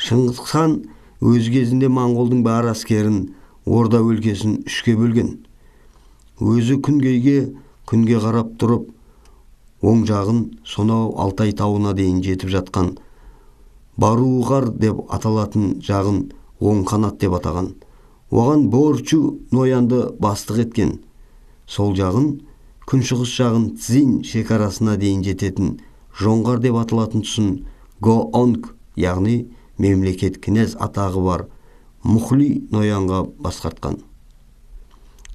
Шыңғыс хан өз кезінде моңғолдың бар әскерін Орда өлкесін үшке бөлген. Өзі күнгейге күнге қарап тұрып, оң жағын сонау Алтай тауына дейін жетіп жатқан Баруғар деп аталатын жағын оң қанат деп атаған. Оған Борчу ноянды бастық еткен. Сол жағын, күншығыс жағын Цзинь шекарасына дейін жететін Жоңғар деп аталатын тұсын Гоонг, яғни мемлекет князь атағы бар Мұхли ноянға басқартқан.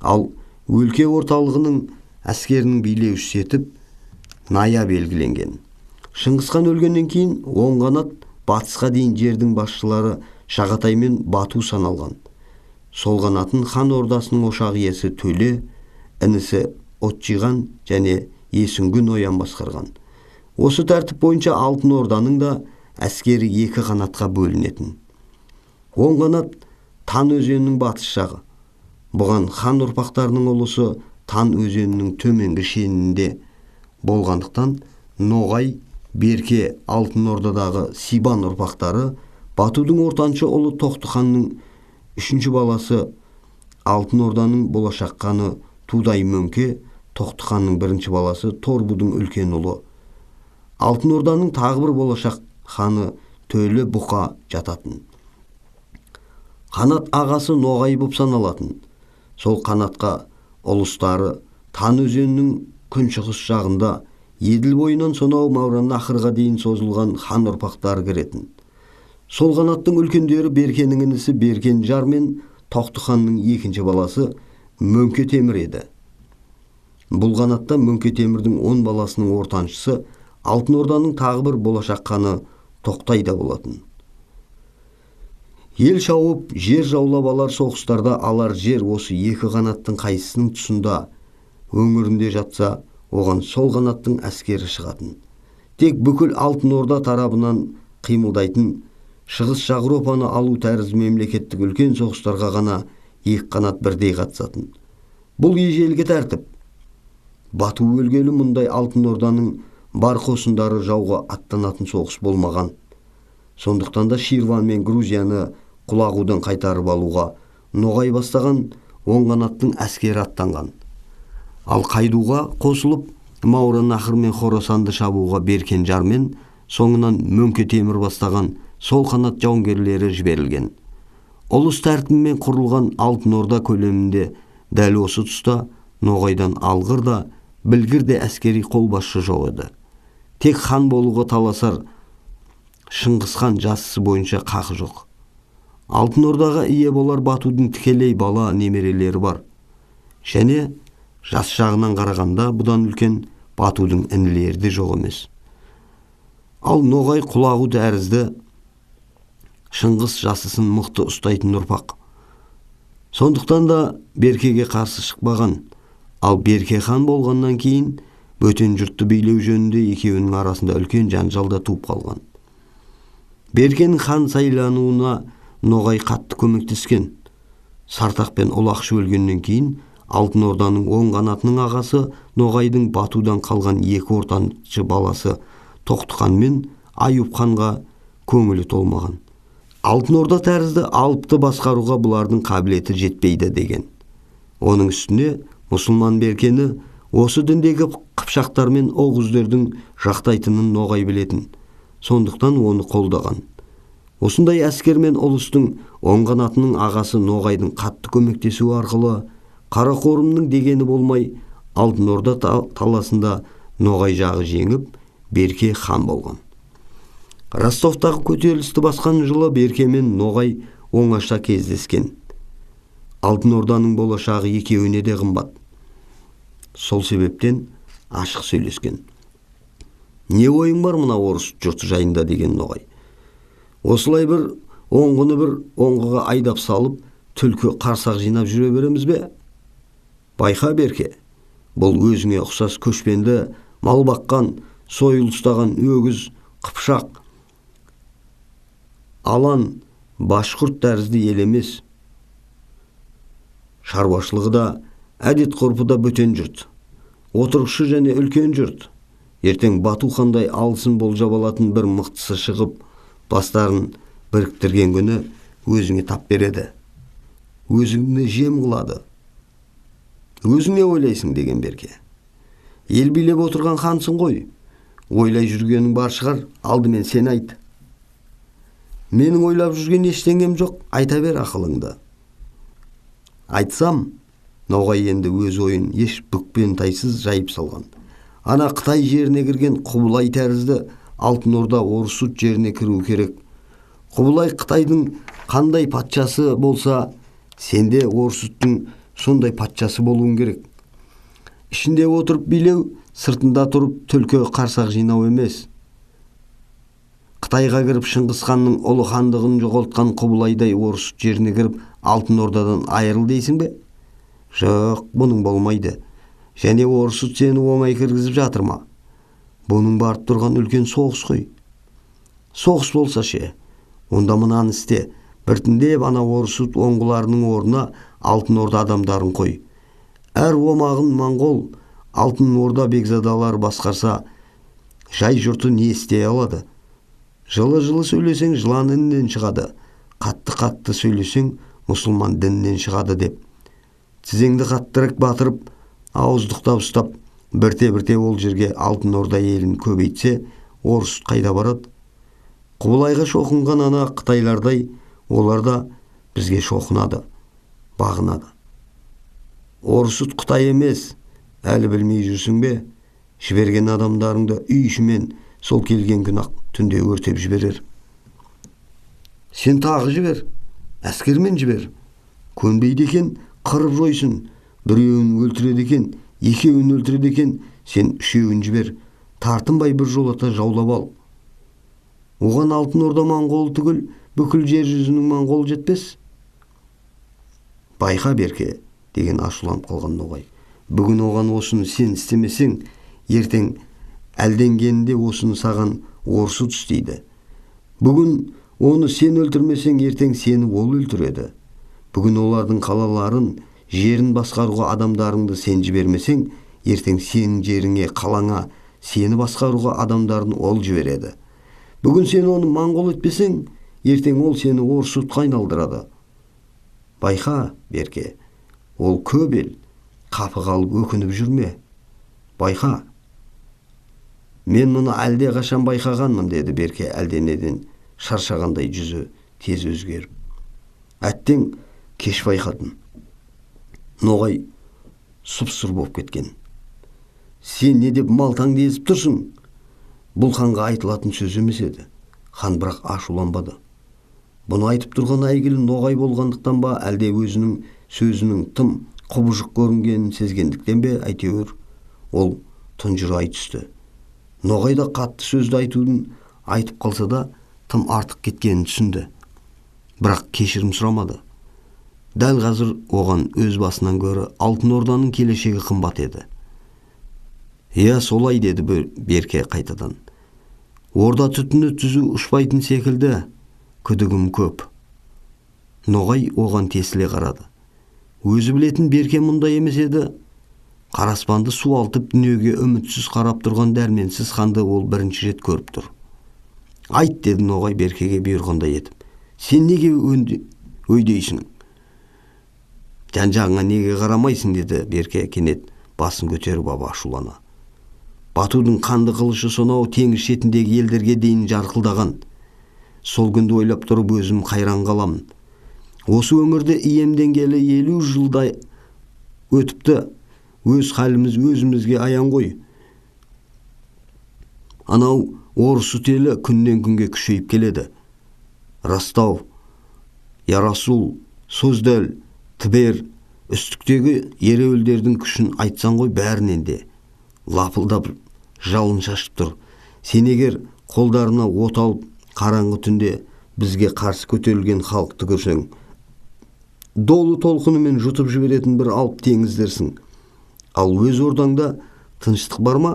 Ал өлке орталығының әскерінің билеушісі етіп Ная белгіленген. Шыңғысхан өлгеннен кейін оң қанат батысқа дейін жердің басшылары Шағатай мен Бату саналған. Сол қанатын хан ордасының ошақ иесі Төле, інісі Отчиған және Есүнгү ноян басқарған. Осы тәртіп бойынша Алтын Орданың да әскері екі қанатқа бөлінетін. Оң қанат Тан өзенінің батыс жағы. Бұған хан ұрпақтарының ұлысы Тан өзенінің төменгі шенінде болғандықтан Ноғай, Берке, Алтын Ордадағы Сибан ұрпақтары, Батудың ортаншы ұлы Тоқтыханның үшінші баласы Алтын Орданың болашақ ханы Тудай Мөңке, Тоқтыханның бірінші баласы Торбудың үлкен ұлы. Алтын Орданың тағы бір болашақ ханы Төле Бұқа жататын. Қанат ағасы Ноғай боп саналатын. Сол қанатқа ұлыстары Тан өзенінің күншығыс жағында Еділ бойынан сонау Маураннахрға дейін созылған хан ұрпақтары кіретін. Сол қанаттың үлкендері Беркенің інісі Беркен Жар мен Тоқтыханның екінші баласы Мөңке Темір еді. Бұл қанатта Мөңке Темірдің 10 баласының ортаншысы Алтын Орданың тағы бір болашақ ханы Тоқтай да болатын. Ел шауып, жер жаулап алар соғыстарда алар жер осы екі қанаттың қайсысының тұсында өңірінде жатса, оған сол қанаттың әскері шығатын. Тек бүкіл Алтын Орда тарабынан қимылдайтын Шығыс Еуропаны алу тәрізді мемлекеттік үлкен соғыстарға ғана екі қанат бірдей қатысатын. Бұл ежелгі тәртіп. Бату өлгелі мұндай Алтын Орданың бар қосындары жауға аттанатын соғыс болмаған. Сондықтан да Ширван мен Грузияны Құлағудан қайтарып алуға Ноғай бастаған оң қанаттың әскері аттанған. Ал Қайдуға қосылып Маураннахр мен Хорасанды шабуға Беркен Жар мен соңынан Мөңке Темір бастаған сол қанат жауынгерлері жіберілген. Ұлыс тәртібімен құрылған Алтын Орда көлемінде дәл осы тұста Ноғайдан алғыр да, білгір де әскери қолбасшы жоқ еді. Тек хан болуға таласар Шыңғысхан жасысы бойынша қақы жоқ. Алтын Ордаға ие болар Батудың тікелей бала немерелері бар. Және жас жағынан қарағанда бұдан үлкен Батудың інілері де жоқ емес. Ал Ноғай Құлағу тәрізді Шыңғыс жасысын мықты ұстайтын ұрпақ. Сондықтан да Беркеге қарсы шықпаған. Ал Берке хан болғаннан кейін бөтен жұртты билеу жөнінде екеуінің арасында үлкен жанжал да туып қалған. Беркенің хан сайлануына Ноғай қатты көмектескен. Сартақ пен Ұлақшы өлгеннен кейін Алтын Орданың оң қанатының ағасы Ноғайдың Батудан қалған екі ортаншы баласы Тоқтыхан мен Аюп ханға көңілі толмаған. Алтын Орда тәрізді алыпты басқаруға бұлардың қабілеті жетпейді деген. Оның үстіне мұсылман Беркені осы діндегі қыпшақтар мен оғыздердің жақтайтынын Ноғай білетін. Сондықтан оны қолдаған. Осындай әскер мен ұлыстың оң қанатының ағасы Ноғайдың қатты көмектесуі арқылы Қарақорымның дегені болмай Алтын Орда таласында Ноғай жағы жеңіп, Берке хан болған. Ростовтағы көтерілісті басқан жылы Берке мен Ноғай оңаша кездескен. Алтын Орданың болашағы екеуіне де қымбат. Сол себептен ашық сөйлескен. Не ойың бар мына орыс жұрты жайында деген Ноғай. Осылай бір оңғыны бір оңғыға айдап салып, түлкі қарсақ жинап жүре береміз бе? Байқа Берке, бұл өзіңе ұқсас көшпенді, мал баққан, сойыл ұстаған өгіз, қыпшақ, алан, башқұрт тәрізді ел емес. Шаруашылығы да, әдет ғұрпы да бөтен жұрт. Отырықшы және үлкен жұрт. Ертең Бату хандай алысын болжап алатын бір мықтысы шығып, бастарын Біріктірген күні өзіңе тап береді. Өзіңді жем қылады. Өзің не ойлайсың деген Берке. Ел билеп отырған хансың ғой. Ойлай жүргенің бар шығар, алдымен сен айт. Менің ойлап жүрген ештеңем жоқ, айта бер ақылыңды. Айтсам, Ноғай енді өз ойын еш бүкпен тайсыз жайып салған. Ана Қытай жеріне кірген Құбылай тәрізді Алтын Орда Орысут жеріне кіру керек. Құбылай Қытайдың қандай патшасы болса, сенде Орысуттың сондай патшасы болуың керек. Ішінде отырып билеу, сыртында тұрып түлкі қарсақ жинау емес. Қытайға кіріп Шыңғыс ханның ұлы хандығын жоғалтқан Құбылайдай Орысут жеріне кіріп Алтын Ордадан айырыл дейсің бе? Жоқ, бұның болмайды. Және Орысут сені оңай кіргізіп жатыр ма? Бұның барып тұрған үлкен соғыс қой. Соғыс болса ше, онда мынаны істе. Біртіндеп ана Орысут оңғыларының орнына Алтын Орда адамдарын қой. Әр омағын моңғол, Алтын Орда бекзадалары басқарса, жай жұрты не істей алады? Жылы-жылы сөйлесең жылан інінен шығады, қатты-қатты сөйлесең мұсылман дінінен шығады деп. Тізеңді қаттырақ батырып, ауыздықтап ұстап, бірте-бірте ол жерге Алтын Орда елін көбейтсе, Орыс қайда барады? Құбылайға шоқынған ана қытайлардай олар да бізге шоқынады, бағынады. Орысут Қытай емес, әлі білмей жүрсің бе? Жіберген адамдарыңды үй ішімен сол келген күн ақ түнде өртеп жіберер. Сен тағы жібер, әскермен жібер. Көнбейді екен, қырып жойсын. Біреуін өлтіреді екен, екеуін өлтіреді екен, сен үшеуін жібер. Тартынбай бір жолата жаулап ал. Оған Алтын Орда моңғол түгіл, бүкіл жер жүзінің моңғол жетпес. Байқа, Берке, деген ашуланып қалған Ноғай. Бүгін оған осыны сен істемесең, ертең әлденгенінде осыны саған Орысут істейді. Бүгін оны сен өлтірмесең, ертең сені ол өлтіреді. Бүгін олардың қалаларын, жерін басқаруға адамдарыңды сен жібермесең, ертең сенің жеріңе, қалаңа, сені басқаруға адамдарын ол жібереді. Бүгін сен оны моңғол етпесең, ертең ол сені Орысутқа айналдырады. Байқа, Берке, ол көп ел, қапы қалып өкініп жүрме. Байқа. Мен мұны әлде қашан байқағанмын, деді Берке әлденеден шаршағандай жүзі тез өзгеріп. Әттең, кеш байқадым. Ноғай сұп-сұр болып кеткен. Сен не деп малтаңды езіп тұрсың? Бұл ханға айтылатын сөз емес еді. Хан бірақ ашуланбады. Бұны айтып тұрған әйгілі Ноғай болғандықтан ба, әлде өзінің сөзінің тым құбыжық көрінгенін сезгендіктен бе, әйтеуір ол тұнжырай түсті. Ноғай да қатты сөзді айтудың айтып қалса да тым артық кеткенін түсінді. Бірақ кешірім сұрамады. Дәл қазір оған өз басынан гөрі Алтын Орданың келешегі қымбат еді. Иә, солай, деді Берке қайтадан. Орда түтіні түзу ұшпайтын секілді, күдігім көп. Ноғай оған тесіле қарады. Өзі білетін Берке мұндай емес еді. Қара аспанды суалтып дүниеге үмітсіз қарап тұрған дәрменсіз ханды ол бірінші рет көріп тұр. Айт, деді Ноғай Беркеге бұйырғандай етіп. Сен неге өйдейсің? Жан-жағыңа неге қарамайсың, деді Берке кенет басын көтеріп ап ашулана. Батудың қанды қылышы сонау теңіз шетіндегі елдерге дейін жарқылдаған. Сол күнді ойлап тұрып өзім қайран қаламын. Осы өңірді иемденгелі 50 жылдай өтіпті. Өз халіміз өзімізге аян ғой. Анау Орысут елі күннен күнге күшейіп келеді. Ростов, Ярасул, Суздаль, Тбер, үстіктегі ереуілдердің күшін айтсаң ғой бәрінен де. Лапылдап жалын шашып тұр. Сен егер қолдарына от алып қараңғы түнде бізге қарсы көтерілген халықты көрсең, долы толқынымен жұтып жіберетін бір алып теңіздерсің. Ал өз ордаңда тыныштық бар ма?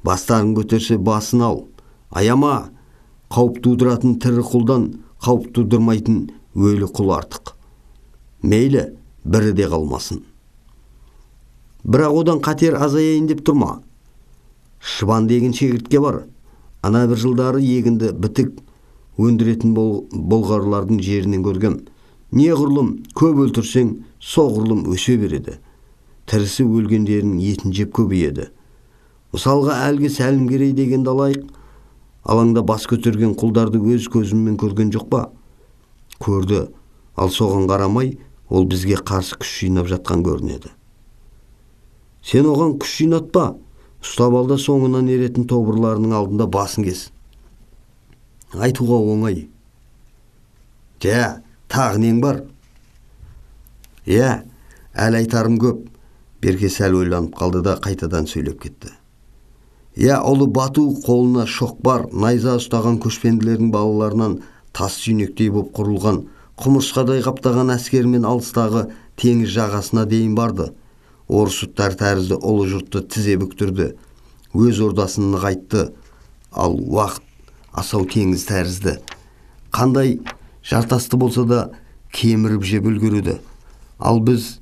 Бастарын көтерсе басын ал. Аяма, қауіп тудыратын тірі құлдан қауіп тудырмайтын өлі құл артық. Мейлі, бірі де қалмасын. Бірақ одан қатер азаяйын деп тұрма. Шыбан деген шегіртке бар. Ана бір жылдары егінді бітік өндіретін болғарлардың жерінен көргем. Неғұрлым көп өлтірсең, соғұрлым өсе береді. Тірісі өлгендерінің етін жеп көбейеді. Мысалға әлгі Сәлімгерей дегенді алайық. Алаңда бас көтерген құлдарды өз көзіммен көрген жоқ па? Көрді. Ал соған қарамай, ол бізге қарсы күш жинап жатқан көрінеді. Сен оған күш жинатпа, ұстап ал да соңынан еретін тобырларының алдында басын кес. Айтуға оңай. Жә, тағы нең бар? Иә, әлі айтарым көп. Берке сәл ойланып қалды да қайтадан сөйлеп кетті. Иә, ұлы Бату қолына шоқпар, найза ұстаған көшпенділердің балаларынан тас сүйнектей боп құрылған, құмырсқадай қаптаған әскермен алыстағы теңіз жағасына дейін барды. Орыс ұлттар тәрізді ұлы жұртты тізе бүктірді, өз ордасын нығайтты. Ал уақыт асау теңіз тәрізді. Қандай жартасты болса да кеміріп жеп үлгереді. Ал біз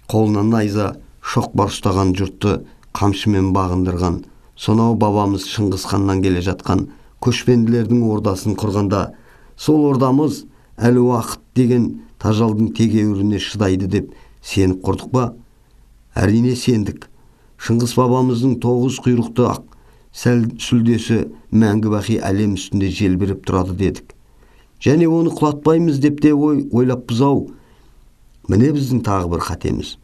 қолына найза, шоқпар ұстаған жұртты қамшымен бағындырған, сонау бабамыз Шыңғыс ханнан келе жатқан көшпенділердің ордасын құрғанда, сол ордамыз әлі уақыт деген тажалдың тегеуріне шыдайды деп сеніп құрдық па? Әрине сендік. Шыңғыс бабамыздың 9 құйрықты ақ сәл сүлдесі мәңгі бақи әлем үстінде желбіреп тұрады дедік. Және оны құлатпаймыз деп те ойлаппыз ау. Міне біздің тағы бір қатеміз.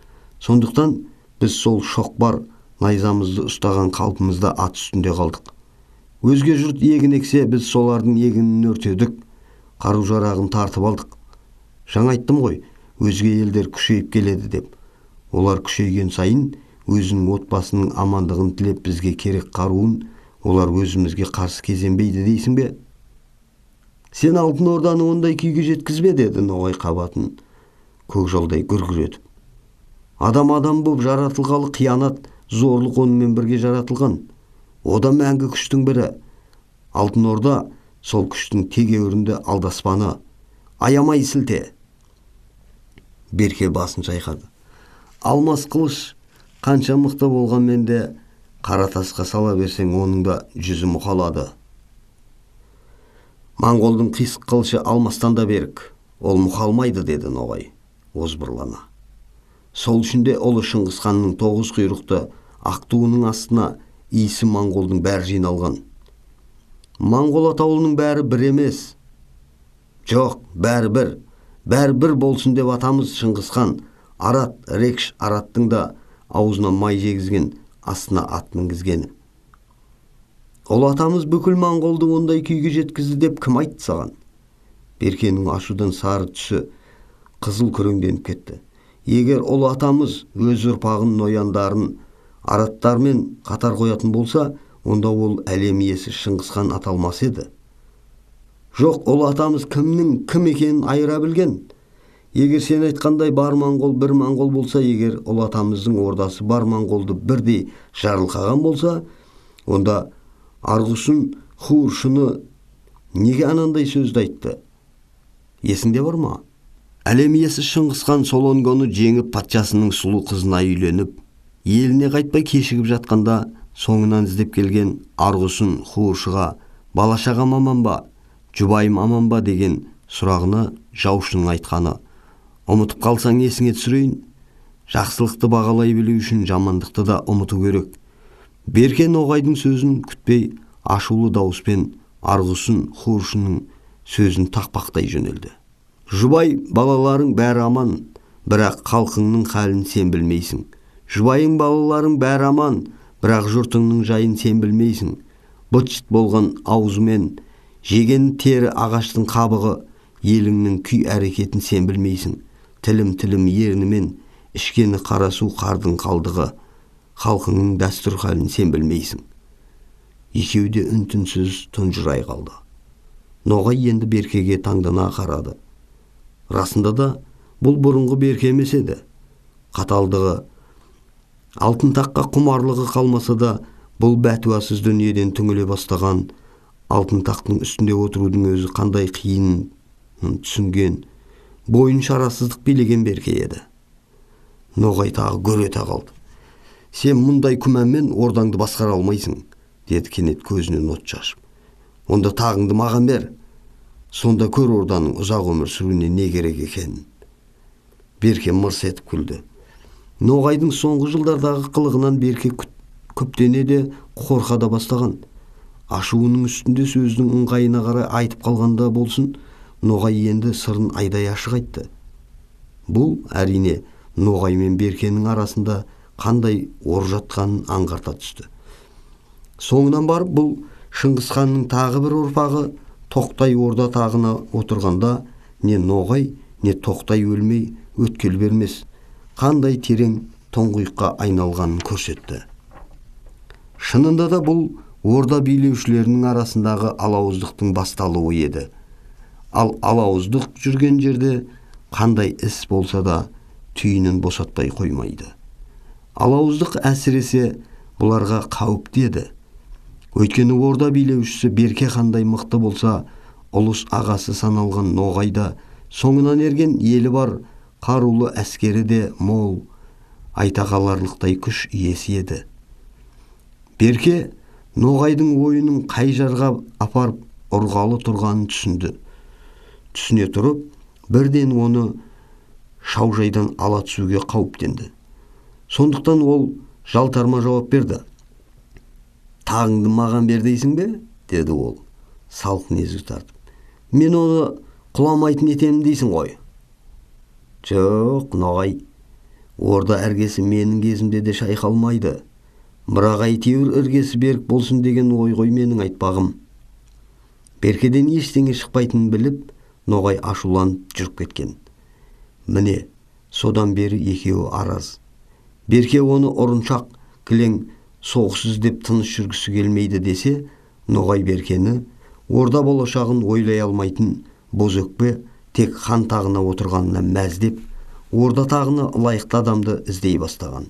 Сондықтан біз сол шоқпар найзамызды ұстаған қалпымызда ат үстінде қалдық. Өзге жұрт егін ексе, біз солардың егінін өртедік, қару-жарағын тартып алдық. Жаңа айттым ғой, өзге елдер күшейіп келеді деп. Олар күшейген сайын өзінің отбасының амандығын тілеп бізге керек қаруын олар өзімізге қарсы кезенбейді дейсің бе? Сен Алтын Орданы ондай күйге жеткізбе, деді Ноғай қабатын көк жолдай гүргір етіп. Адам адам боп жаратылғалы қиянат, зорлық онымен бірге жаратылған. Ода мәңгі күштің бірі. Алтын Орда сол күштің тегеурінді алдаспаны. Аямай сілте. Берке басын шайқады. Алмас қылыш қанша мықты болғанмен де қара тасқа сала берсең, оның да жүзі мұқалады. Моңғолдың қисық қылышы алмастан да берік. Ол мұқалмайды, деді Ноғай озбырлана. Сол үшін де ұлы Шыңғыс ханның 9 құйрықты ақ туының астына иісі моңғолдың бәрі жиналған. Моңғол атаулының бәрі бір емес. Жоқ, бәрі бір. Бәрі бір болсын деп атамыз Шыңғыс хан Арат, Рекш Араттың да аузына май жегізген, астына ат мінгізгені. Ұлы атамыз бүкіл моңғолды ондай күйге жеткізді деп кім айтты саған? Беркенің ашудан сары түсі қызыл күреңденіп кетті. Егер ұлы атамыз өз ұрпағын, нояндарын араттармен қатар қоятын болса, онда ол әлем иесі Шыңғыс хан аталмас еді. Жоқ, ұлы атамыз кімнің кім екенін айыра білген. Егер сен айтқандай бар моңғол бір моңғол болса, егер ұлы атамыздың ордасы бар моңғолды бірдей жарылқаған болса, онда Арғұсын Хуршыны неге анандай сөзді айтты? Есіңде бар ма? Әлем иесі Шыңғыс хан Солонгоны жеңіп, патшасының сұлу қызына үйленіп, еліне қайтпай кешігіп жатқанда соңынан іздеп келген Арғұсын Хуршыға бала-шағам аман ба, жұбайым аман ба деген сұрағына жаушының айтқаны: ұмытып қалсаң есіңе түсірейін, жақсылықты бағалай білу үшін жамандықты да ұмыту керек. Берке Ноғайдың сөзін күтпей ашулы дауыспен Арғұсын Хуршының сөзін тақпақтай жөнелді. Жұбай балаларың бәрі аман, бірақ халқыңның халін сен білмейсің. Жұбайың балаларың бәрі аман, бірақ жұртыңның жайын сен білмейсің. Быт-шыт болған аузымен жеген тері ағаштың қабығы, еліңнің күй әрекетін сен білмейсің. Тілім-тілім ернімен ішкені қара су қардың қалдығы, халқыңның дәстүр халін сен білмейсің. Екеуі де үн-түнсіз тұнжырай қалды. Ноғай енді Беркеге таңдана қарады. Расында да бұл бұрынғы Берке емес еді. Қаталдығы, алтын таққа құмарлығы қалмаса да, бұл бәтуасыз дүниеден түңіле бастаған, алтын тақтың үстінде отырудың өзі қандай қиынын түсінген, бойын шарасыздық билеген Берке еді. Ноғай тағы гүр ете қалды. Сен мұндай күмәнмен ордаңды басқара алмайсың, деді кенет көзінен от шашып. Онда тағыңды маған бер. Сонда көр орданың ұзақ өмір сүруіне не керек екенін. Берке мырс етіп күлді. Ноғайдың соңғы жылдардағы қылығынан Берке күптене де қорқа да бастаған. Ашуының үстінде сөздің ыңғайына қарай айтып қалғанда болсын, Ноғай енді сырын айдай ашық айтты. Бұл әрине Ноғай мен Беркенің арасында қандай ор жатқанын аңғарта түсті. Соңынан барып бұл Шыңғыс ханның тағы бір ұрпағы Тоқтай орда тағына отырғанда не Ноғай, не Тоқтай өлмей өткел бермес, қандай терең тоңғиыққа айналғанын көрсетті. Шынында да бұл орда билеушілерінің арасындағы алауыздықтың басталуы еді. Ал алауыздық жүрген жерде қандай іс болса да түйінін босатпай қоймайды. Алауыздық әсіресе бұларға қауіпті еді. Өйткені орда билеушісі Берке хандай мықты болса, ұлыс ағасы саналған Ноғайда соңынан ерген елі бар, қарулы әскері де мол, айта қаларлықтай күш иесі еді. Берке Ноғайдың ойының қай жарға апарып ұрғалы тұрғанын түсінді. Түсіне тұрып, бірден оны шаужайдан ала түсуге қауіптенді. Сондықтан ол жалтарма жауап берді. Тағыңды маған бер дейсің бе? Деді ол, салқын езу тартып. Мен оны құламайтын етемін дейсің ғой. Жоқ, Ноғай, орда іргесі менің кезімде де шайқалмайды. Бірақ әйтеуір іргесі берік болсын деген ой ғой менің айтпағым. Беркеден ештеңе шықпайтынын біліп, Ноғай ашуланып жүріп кеткен. Міне, содан бері екеуі араз. Берке оны ұрыншақ, кілең соғыс іздеп тыныш жүргісі келмейді десе, Ноғай Беркені орда болашағын ойлай алмайтын бозөкпе тек хан тағына отырғанына мәздеп, орда тағына лайықты адамды іздей бастаған.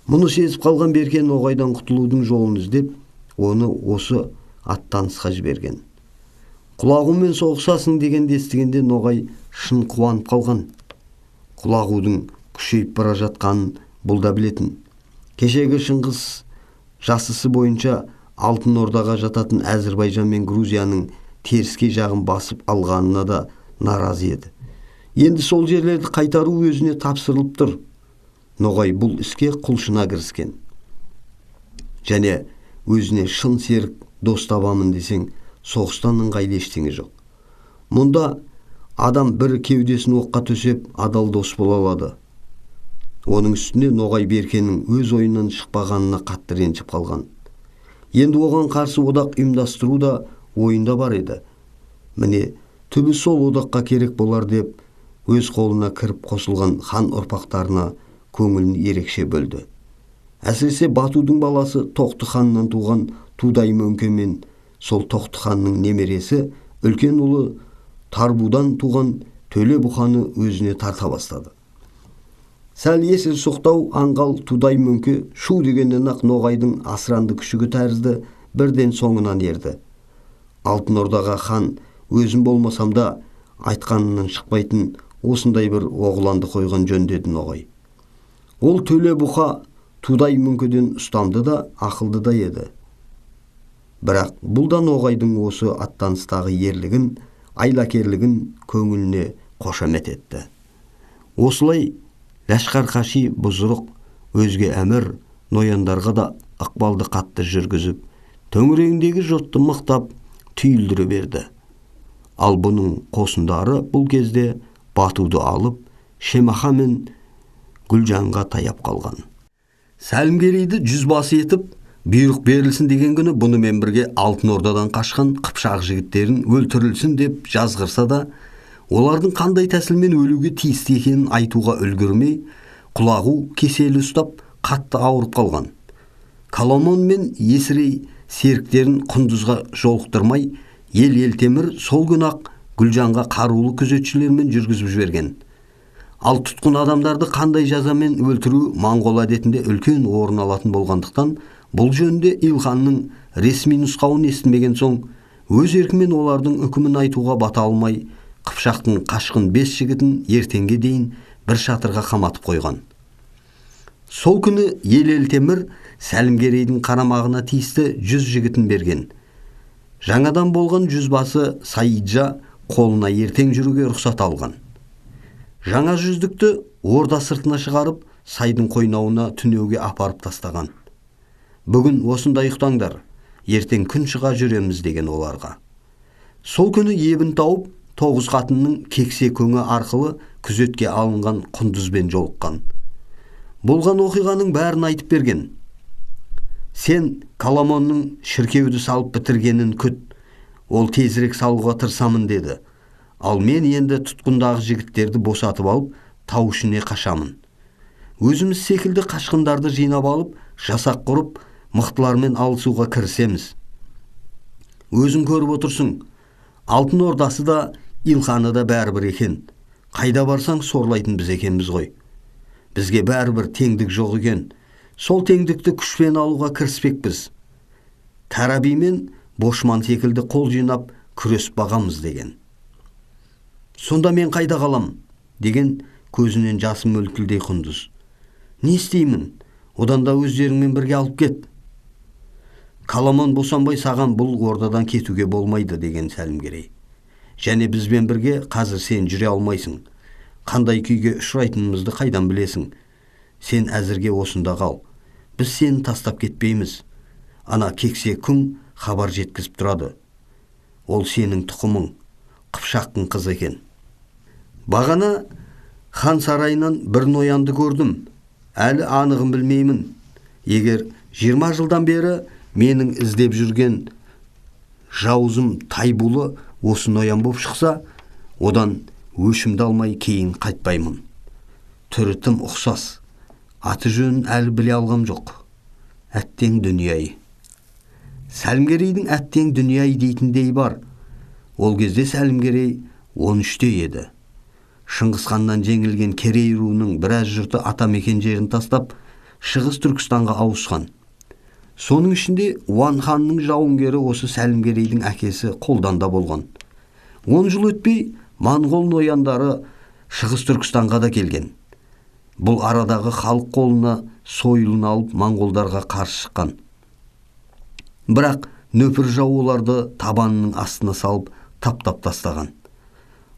Мұны сезіп қалған Берке Ноғайдан құтылудың жолын іздеп, оны осы аттанысқа жіберген. Құлағумен соғысасың дегенді естігенде Ноғай шын қуанып қалған. Құлағудың күшейіп бара жатқанын бұл да білетін. Кешегі Шыңғыс жасысы бойынша Алтын Ордаға жататын Әзірбайжан мен Грузияның теріскей жағын басып алғанына да наразы еді. Енді сол жерлерді қайтару өзіне тапсырылып тұр. Ноғай бұл іске құлшына кіріскен. Және өзіне шын серік дос табамын десең, соғыстан ыңғайлы ештеңе жоқ. Мұнда адам бір кеудесін оққа төсеп, адал дос бола алады. Оның үстіне Ноғай Беркенің өз ойынан шықпағанына қатты ренжіп қалған. Енді оған қарсы одақ ұйымдастыру да ойында бар еді. Міне, түбі сол одаққа керек болар деп, өз қолына кіріп қосылған хан ұрпақтарына көңілін ерекше бөлді. Әсіресе Батудың баласы Тоқты ханнан туған Тудай Мөңке мен сол Тоқты ханның немересі үлкен ұлы Тарбудан туған Төле Бұқаны өзіне тарта бастады. Сәл есіл соқтау аңғал Тудай Мөңке шу дегеннен ақ Ноғайдың асыранды күшігі тәрізді бірден соңынан ерді. Алтын Ордаға хан өзім болмасам да айтқанынан шықпайтын осындай бір оғланды қойған жөн деді Ноғай. Ол Төле Бұқа Тудай Мөңкеден ұстамды да ақылды да еді. Бірақ бұл да Ноғайдың осы аттаныстағы ерлігін, айлакерлігін көңіліне қошемет етті. Осылай ләшқар қаши бұзырық өзге әмір нояндарға да ықпалды қатты жүргізіп, төңірегіндегі жұртты мықтап түйілдіре берді. Ал бұның қосындары бұл кезде Батуды алып, Шемаха мен Гүлжанға таяп қалған. Сәлімгерейді жүзбасы етіп, бұйрық берілсін деген күні бұнымен бірге Алтын Ордадан қашқан қыпшақ жігіттерін өлтірілсін деп жазғырса да, олардың қандай тәсілмен өлуге тиісті екенін айтуға үлгермей, Құлағу кеселі ұстап қатты ауырып қалған. Коломон мен Есірей серіктерін құндызға жолықтырмай, ел Елтемір сол күні ақ Гүлжанға қарулы күзетшілермен жүргізіп жіберген. Ал тұтқын адамдарды қандай жазамен өлтіру моңғол әдетінде үлкен орын алатын болғандықтан, бұл жөнінде Илханның ресми нұсқауын естімеген соң, өз еркімен олардың үкімін айтуға бата алмай, Қыпшақтың қашқын 5 жігітін ертеңге дейін бір шатырға қаматып қойған. Сол күні ел Елтемір Сәлімгерейдің қарамағына тиісті 100 жігітін берген. Жаңадан болған жүзбасы Саиджа қолына ертең жүруге рұқсат алған. Жаңа жүздікті орда сыртына шығарып, сайдың қойнауына түнеуге апарып тастаған. Бүгін осында ұйықтаңдар, ертең күн шыға жүреміз деген оларға. Сол күні ебін тауып, 9 қатынның кексе көңі арқылы күзетке алынған құндызбен жолыққан. Болған оқиғаның бәрін айтып берген. Сен Коломонның шіркеуді салып бітіргенін күт, ол тезірек салуға тырысамын деді. Ал мен енді тұтқындағы жігіттерді босатып алып, тау ішіне қашамын. Өзіміз секілді қашқындарды жинап алып, жасақ құрып, мықтылармен алысуға кірісеміз. Өзің көріп отырсың, Алтын Ордасы да, Илханы да бәрібір екен. Қайда барсаң сорлайтын біз екенбіз ғой. Бізге бәрібір теңдік жоқ екен. Сол теңдікті күшпен алуға кіріспекпіз. Тараби мен Бошман секілді қол жинап күресіп бағамыз деген. Сонда мен қайда қалам деген көзінен жасы мөлтілдей құндыз. Не істеймін? Одан да өздеріңмен бірге алып кет. Коломон босанбай саған бұл ордадан кетуге болмайды деген Сәлімгерей. Және бізбен бірге қазір сен жүре алмайсың. Қандай күйге ұшырайтынымызды қайдан білесің? Сен әзірге осында қал. Біз сені тастап кетпейміз. Ана кексе күң хабар жеткізіп тұрады. Ол сенің тұқымың, Қыпшақтың қызы екен. Бағана хан сарайынан бір ноянды көрдім. Әлі анығын білмеймін. Егер 20 жылдан бері менің іздеп жүрген жауызым Тайбулы осы ноян боп шықса, одан өшімді алмай кейін қайтпаймын. Түрі тым ұқсас. Аты жөнін әлі біле алғам жоқ. Әттең дүние-ай. Сәлімгерейдің әттең дүние-ай дейтіндей бар. Ол кезде Сәлімгерей 13-те еді. Шыңғысханнан жеңілген Керей руының біраз жұрты атамекен жерін тастап, Шығыс Түркістанға ауысқан. Соның ішінде Уан ханның жауынгері осы Сәлімгерейдің әкесі Қолданда болған. 10 жыл өтпей моңғол нояндары Шығыс Түркістанға да келген. Бұл арадағы халық қолына сойылын алып моңғолдарға қарсы шыққан. Бірақ нөпір жау оларды табанының астына салып таптап тастаған.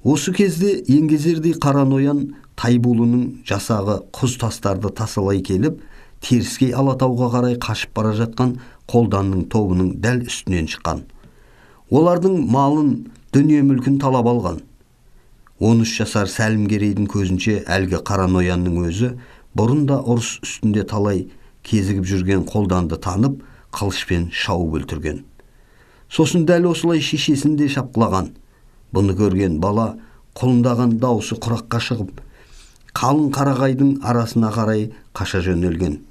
Осы кезде еңгезердей қара ноян Тайбулының жасағы құз тастарды тасалай келіп, теріскей Алатауға қарай қашып бара жатқан Қолданның тобының дәл үстінен шыққан. Олардың малын, дүние мүлкін талап алған. 13 жасар Сәлімгерейдің көзінше әлгі қара ноянның өзі бұрын да ұрыс үстінде талай кезігіп жүрген Қолданды танып, қылышпен шауып өлтірген. Сосын дәл осылай шешесін де шапқылаған. Бұны көрген бала құлындаған даусы құраққа шығып, қалың қарағайдың арасына қарай қаша жөнелген.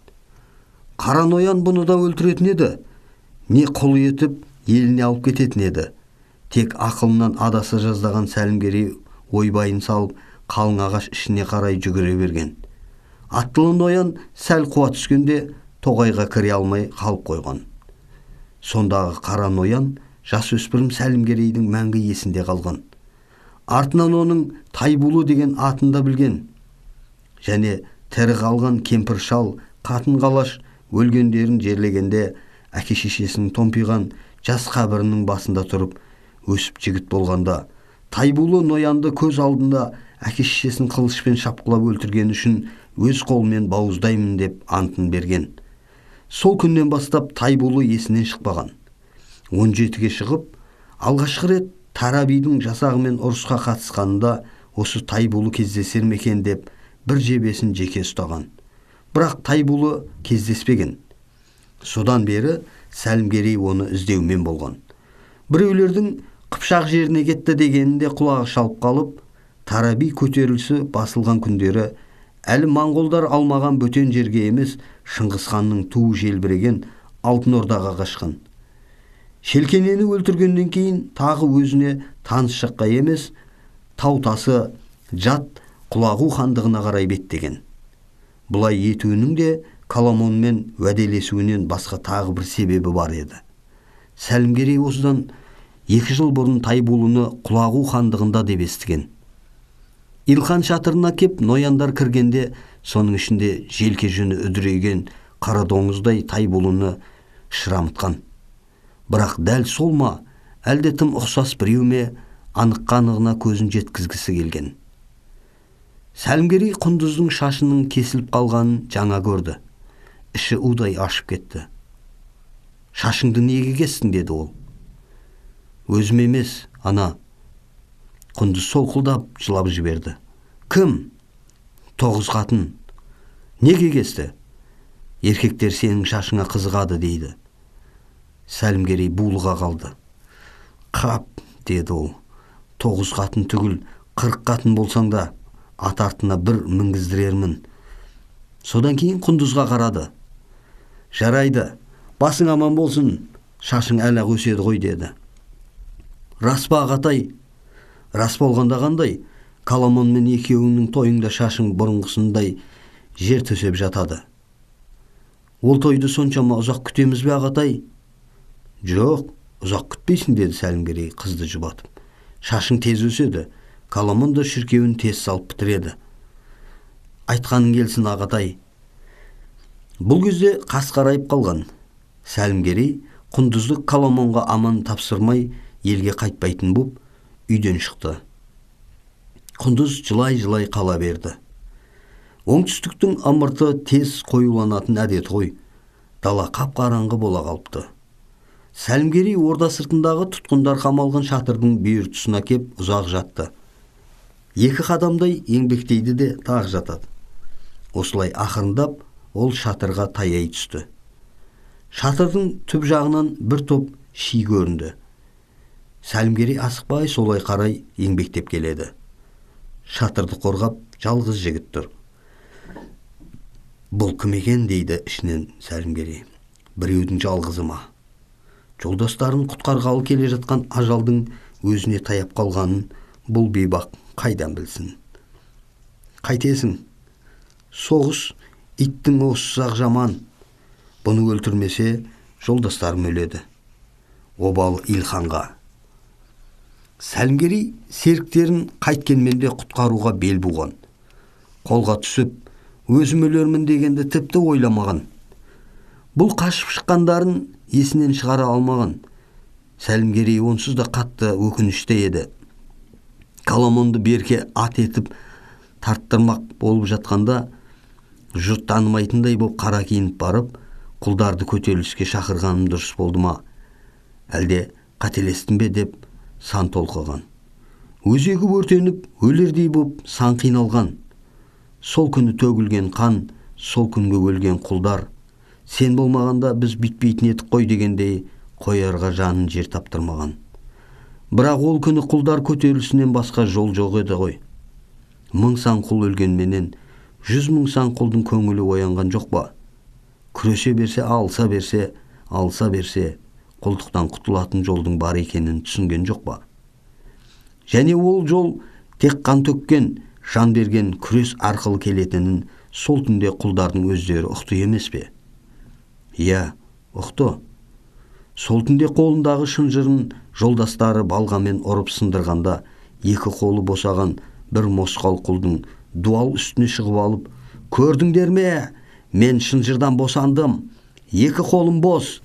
Қара ноян бұны да өлтіретін еді, не құл етіп еліне алып кететін еді. Тек ақылынан адаса жаздаған Сәлімгерей ойбайын салып, қалың ағаш ішіне қарай жүгіре берген. Аттылы ноян сәл қуа түскенде тоғайға кіре алмай қалып қойған. Сондағы қара ноян жасөспірім Сәлімгерейдің мәңгі есінде қалған. Артынан оның Тайбулы деген атын да білген. Және тірі қалған кемпір шал, қатын қалаш өлгендерін жерлегенде әке шешесінің томпиған жас қабірінің басында тұрып өсіп жігіт болғанда Тайбулы ноянды көз алдында әке шешесін қылышпен шапқылап өлтірген үшін өз қолымен бауыздаймын деп антын берген. Сол күннен бастап Тайбулы есінен шықпаған. 17-ге шығып, алғашқы рет Тарабидің жасағымен ұрысқа қатысқанында осы Тайбулы кездесер ме екен деп бір жебесін жеке ұстаған. Бірақ Тайбулы кездеспеген. Содан бері Сәлімгерей оны іздеумен болған. Біреулердің Қыпшақ жеріне кетті дегенінде құлағы шалып қалып, Тараби көтерілісі басылған күндері әлі моңғолдар алмаған бөтен жерге емес, Шыңғысханның туы желбіреген Алтын Ордаға қашқан. Шелкенені өлтіргеннен кейін тағы өзіне таныс жаққа емес, тау тасы жат Құлағу хандығына қарай беттеген. Бұлай етуінің де Коломонмен уәделесуінен басқа тағы бір себебі бар еді. Сәлімгерей осыдан 2 жыл бұрын Тайбулыны Құлағу хандығында деп естіген. Илхан шатырына кеп нояндар кіргенде, соның ішінде желке жүні үдірейген қара доңыздай Тайбулыны шырамытқан. Бірақ дәл сол ма, Әлде тым ұқсас біреу ме, аныққа-анығына көзін жеткізгісі келген. Сәлімгерей Құндыздың шашының кесіліп қалғанын жаңа көрді. Іші удай ашып кетті. Шашыңды неге кестің, деді ол. Өзім емес, ана. Құндыз солқылдап жылап жіберді. Кім? 9 қатын. Неге кесті? Еркектер сенің шашыңа қызығады, дейді. Сәлімгерей булыға қалды. Қап, деді ол. 9 қатын түгіл, 40 қатын болсаң да, ат артына бір мінгіздірермін. Содан кейін Құндызға қарады. Жарайды, басың аман болсын, шашың әлі-ақ өседі ғой, деді. Рас па, ағатай? Рас болғанда қандай? Коломонмен екеуіңнің тойыңда шашың бұрынғысындай жер төсеп жатады. Ол тойды соншама ұзақ күтеміз бе, ағатай? Жоқ, ұзақ күтпейсің, деді Сәлімгерей қызды жұбатып. Шашың тез өседі, Коломон да шіркеуін тез салып бітіреді. Айтқаның келсін, ағатай. Бұл кезде қас қарайып қалған. Сәлімгерей Құндызды Коломонға аман тапсырмай елге қайтпайтын боп үйден шықты. Құндыз жылай-жылай қала берді. Оңтүстіктің ымырты тез қоюланатын әдеті ғой. Дала қап-қараңғы бола қалыпты. Сәлімгерей орда сыртындағы тұтқындар қамалған шатырдың бүйір тұсына кеп ұзақ жатты. 2 қадамдай еңбектейді де тағы жатады. Осылай ақырындап ол шатырға таяй түсті. Шатырдың түп жағынан бір топ ши көрінді. Сәлімгерей асықпай солай қарай еңбектеп келеді. Шатырды қорғап жалғыз жігіт тұр. Бұл кім екен, дейді ішінен Сәлімгерей. Біреудің жалғызы ма? Жолдастарын құтқарғалы келе жатқан ажалдың өзіне таяп қалғанын бұл бейбақ қайдан білсін? Қайтесің? Соғыс иттің осысы-ақ жаман. Бұны өлтірмесе, жолдастарым өледі. Обал Илханға. Сәлімгерей серіктерін қайткенмен де құтқаруға бел буған. Қолға түсіп, өзім өлермін дегенді тіпті ойламаған. Бұл қашып шыққандарын есінен шығара алмаған. Сәлімгерей онсыз да қатты өкінішті еді. Коломонды берке ат етіп тарттырмақ болып жатқанда, жұрт танымайтындай боп қара киініп барып, құлдарды көтеріліске шақырғаным дұрыс болды ма? Әлде қателестім бе деп сан толқыған. Өзегі өртеніп, өлердей боп сан қиналған. Сол күні төгілген қан, сол күнгі өлген құлдар. Сен болмағанда біз бүйтпейтін едік қой дегендей қоярға жанын жер таптырмаған. Бірақ ол күні құлдар көтерілісінен басқа жол жоқ еді ғой. 1000 сан құл өлгенменен 100 000 сан құлдың көңілі оянған жоқ па? Күресе берсе, алса берсе, алса берсе, құлдықтан құтылатын жолдың бар екенін түсінген жоқ па? Және ол жол тек қан төккен, жан берген күрес арқылы келетінін сол түнде құлдардың өздері ұқты емес пе? Иә, ұқты. Сол түнде қолындағы шынжырын жолдастары балғамен ұрып сындырғанда, екі қолы босаған бір мосқал құлдың дуал үстіне шығып алып, көрдіңдер ме? Мен шынжырдан босандым. Екі қолым бос.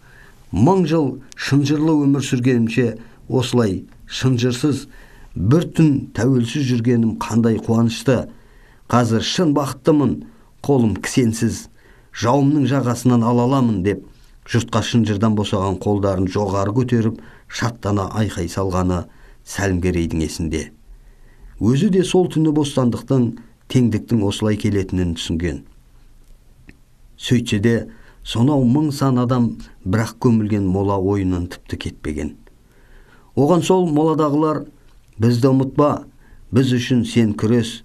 1000 жыл шынжырлы өмір сүргенімше осылай шынжырсыз бір түн тәуелсіз жүргенім қандай қуанышты. Қазір шын бақыттымын, қолым кісенсіз, жауымның жағасынан ала аламын деп жұртқа шынжырдан босаған қолдарын жоғары көтеріп, шаттана айқай салғаны Сәлімгерейдің есінде. Өзі де сол түні бостандықтың, теңдіктің осылай келетінін түсінген. Сөйтсе де, сонау 1000 сан адам бірақ көмілген мола ойынан тіпті кетпеген. Оған сол моладағылар, бізді ұмытпа, біз үшін сен күрес,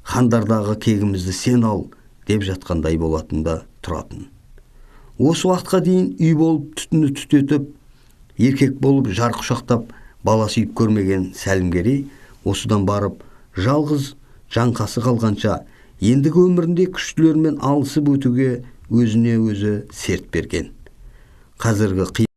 хандардағы кегімізді сен ал, деп жатқандай болатында тұратын. Осы уақытқа дейін үй болып түтіні түтетіп, еркек болып жар құшақтап, бала сүйіп көрмеген Сәлімгерей осыдан барып, жалғыз жаңқасы қалғанша, ендігі өмірінде күштілермен алысып өтуге өзіне өзі серт берген. Қазіргі